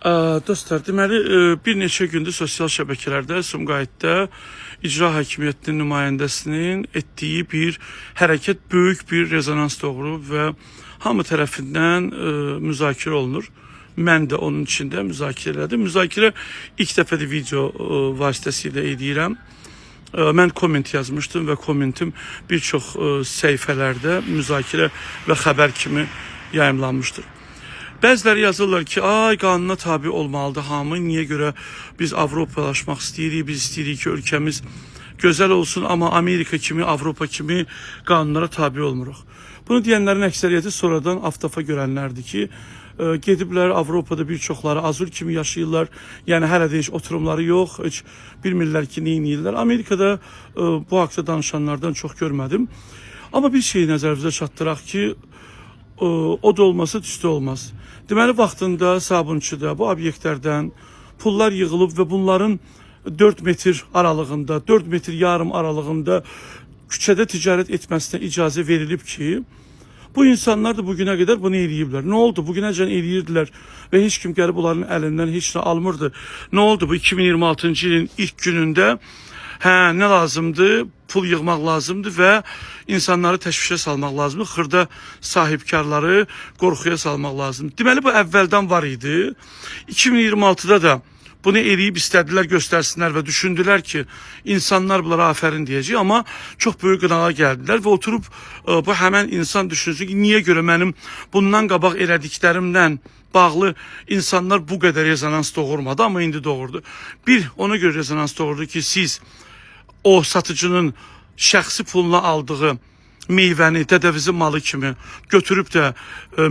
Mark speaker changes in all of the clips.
Speaker 1: Dostlar, deməli bir neçə gündür sosial şəbəkələrdə Sumqayıtda icra hakimiyyətinin nümayəndəsinin etdiyi bir hərəkət böyük bir rezonans doğurub və hamı tərəfindən müzakirə olunur. Mən də onun içində müzakirə elədim. Müzakirə ilk dəfədir video vasitəsilə eləyirəm. Mən komment yazmışdım və kommentim bir çox səhifələrdə müzakirə və xəbər kimi yayımlanmışdır. Bəziləri yazırlar ki, ay qanuna tabe olmalıdır hamı. Niyə görə biz Avropalaşmaq istəyirik, biz istəyirik ki, ölkəmiz gözəl olsun, amma Amerika kimi, Avropa kimi qanunlara tabe olmuruq. Bunu deyənlərin əksəriyyəti sonradan aftafa görənlərdir ki, gediblər Avropada bir çoxları azur kimi yaşayırlar. Yəni hələ də heç oturumları yox, heç bilmirlər ki, nə edirlər. Amerikada bu haqda danışanlardan çox görmədim. Amma bir şeyi nəzərinizə çatdıraq ki, o da olmasa tüstü olmaz. Deməli vaxtında Sabunçuda bu obyektlərdən pullar yığılıb və bunların 4 metr aralığında, 4 metr yarım aralığında küçədə ticarət etməsinə icazə verilib ki, bu insanlar da bugünə qədər bunu eləyiblər. Nə oldu? Bugünəcən eləyirdilər və heç kim gəlib onların əlindən heç nə almırdı. Nə oldu bu 2026-cı ilin ilk günündə? Hə, nə lazımdır? Pul yığmaq lazımdır və insanları təşvişə salmaq lazımdır. Xırda sahibkarları qorxuya salmaq lazımdır. Deməli bu əvvəldən var idi. 2026-da da bunu eləyib istədilər göstərsinlər və düşündülər ki, insanlar bunlara afərin deyəcək, amma çox böyük qınağa gəldilər və oturub bu həmən insan düşünsün ki, niyə görə mənim bundan qabaq elədiklərimlə bağlı insanlar bu qədər rezonans doğurmadı, amma indi doğurdu. Bir, ona görə rezonans doğurdu ki, siz o satıcının şəxsi puluna aldığı meyvəni dədəvizin malı kimi götürüb də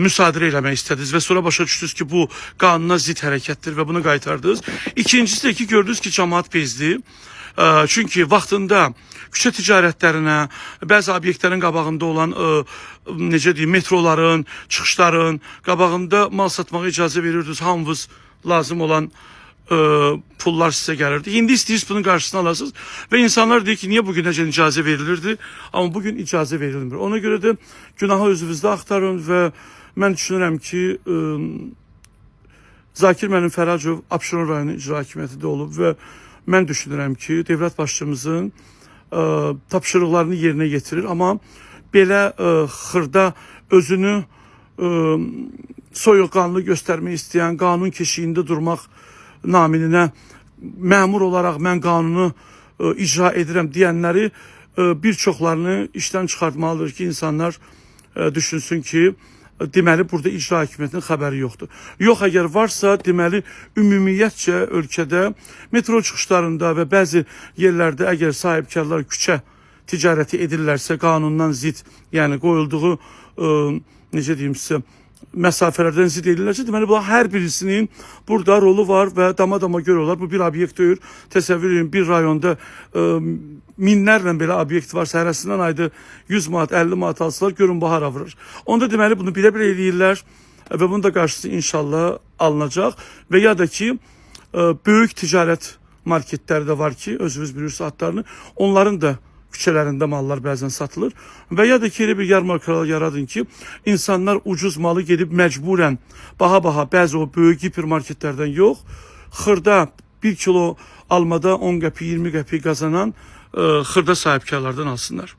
Speaker 1: müsadirə eləmək istədiniz və sonra başa düşdünüz ki, bu qanuna zidd hərəkətdir və bunu qaytardınız. İkincisi də ki, gördünüz ki, cəmaət bezdi. Çünki vaxtında küçə ticarətlərinə, bəzi obyektlərin qabağında olan necə deyim, metroların, çıxışların qabağında mal satmağa icazə verirdiniz. Hamınız lazım olan pullar sizə gəlirdi. İndi istəyirsiniz bunun qarşısını alasınız və insanlar deyir ki, niyə bugünəcən icazə verilirdi, amma bugün icazə verilmir. Ona görə də günahı özünüzdə axtarın və mən düşünürəm ki, Zakir müəllim Fəracov Abşeron rayonu icra hakimiyyətində olub və mən düşünürəm ki, dövlət başçımızın tapşırıqlarını yerinə yetirir, amma belə xırda özünü soyuqqanlı göstərmək istəyən, qanun keşiyində durmaq naminə məmur olaraq mən qanunu icra edirəm deyənləri bir çoxlarını işdən çıxartmalıdır ki, insanlar düşünsün ki, deməli burada icra hakimiyyətinin xəbəri yoxdur. Yox, əgər varsa, deməli ümumiyyətcə ölkədə metro çıxışlarında və bəzi yerlərdə əgər sahibkarlar küçə ticarəti edirlərsə qanundan zidd, yəni qoyulduğu necə deyim sizə, məsafələrdən zidd edirlərsə, deməli bunların hər birisinin burada rolu var və dama-dama görürlər. Bu bir obyekt deyil. Təsəvvür edin, bir rayonda minlərlə belə obyekt varsa, hərəsindən ayda 100 manat, 50 manat alsalar, görün bu hara vurur. Onda deməli bunu bilə-bilə eləyirlər və bunun da qarşısı inşallah alınacaq və ya da ki böyük ticarət marketləri də var ki, özünüz bilirsiniz adlarını, onların da küçələrində mallar bəzən satılır və ya da ki elə bir yarmarkalar yaradın ki, insanlar ucuz malı gedib məcburən baha-baha bəzi o böyük hipermarketlərdən yox, xırda 1 kilo almada 10 qəpik, 20 qəpik qazanan xırda sahibkarlardan alsınlar.